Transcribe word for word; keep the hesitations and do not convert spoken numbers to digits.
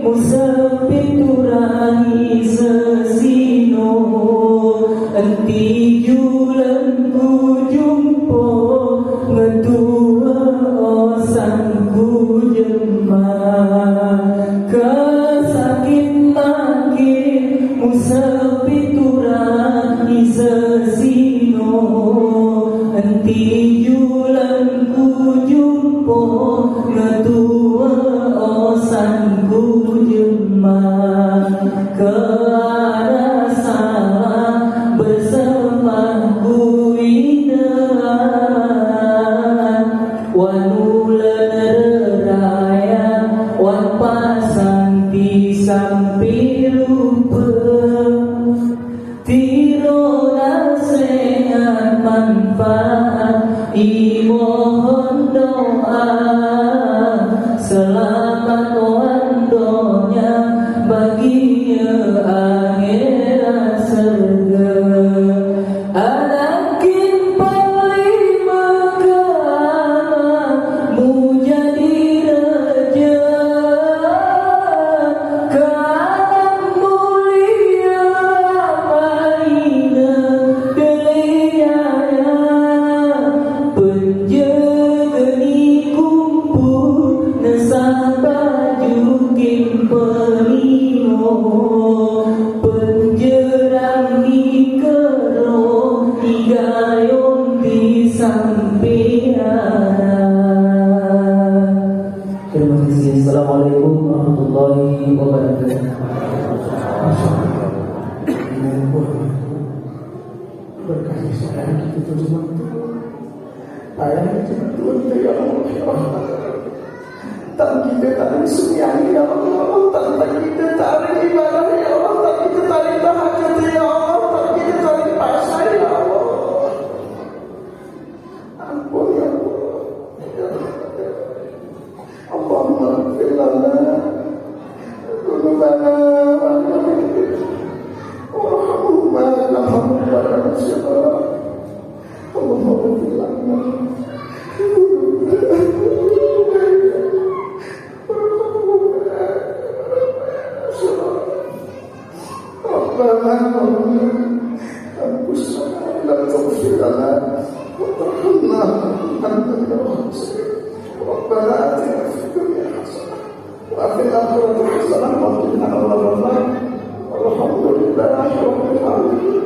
Musel pituran isesino, enti julen ku jumpo, ngetua osan ku jema. Kesakit mangkin, musel pituran isesino, enti julen ku jumpo, ngetua osan ku jema. Kena salah berselah ku ine amat, wan ulen reraya, wan pasan ti sampi lupa. Tiro nasehat manfaat, imohon doa, selamat wan donya, bagia ahirat serga. Anakin pali maka mujadi raja, kanan mulia maina deliaya. Penjaga ni kumpu, nesah baju kin pelimo. Penjerang ni kero, igayon ti sampian. Terima kasih. Assalamualaikum warahmatullahi wabarakatuh. Masya Allah. Berkah saya kita terjemah itu. Payah kita tuan, ya Allah, ya Allah. Tang kita tari sembahyang, ya Allah. Tang kita tari ibadah, ya Allah. Tang kita tari tahajud, ya Allah. Tang kita tari puasa, ya Allah. Ampun, ya Allah. Ya Allah. اللهم اغفر لنا ذنوبنا وارحمهما إنهم ربنا صغارا. اللهم اغفر لنا ذنوبنا وارحمهما إنهم ربنا صغارا. ربنا ظلمنا أنفسنا وإن لم تغفر لنا وترحمنا لنكونن من الخاسرين. ربنا آتنا في الدنيا حسنة وفي الآخرة حسنة وقنا عذاب النار. والحمد لله رب العالمين.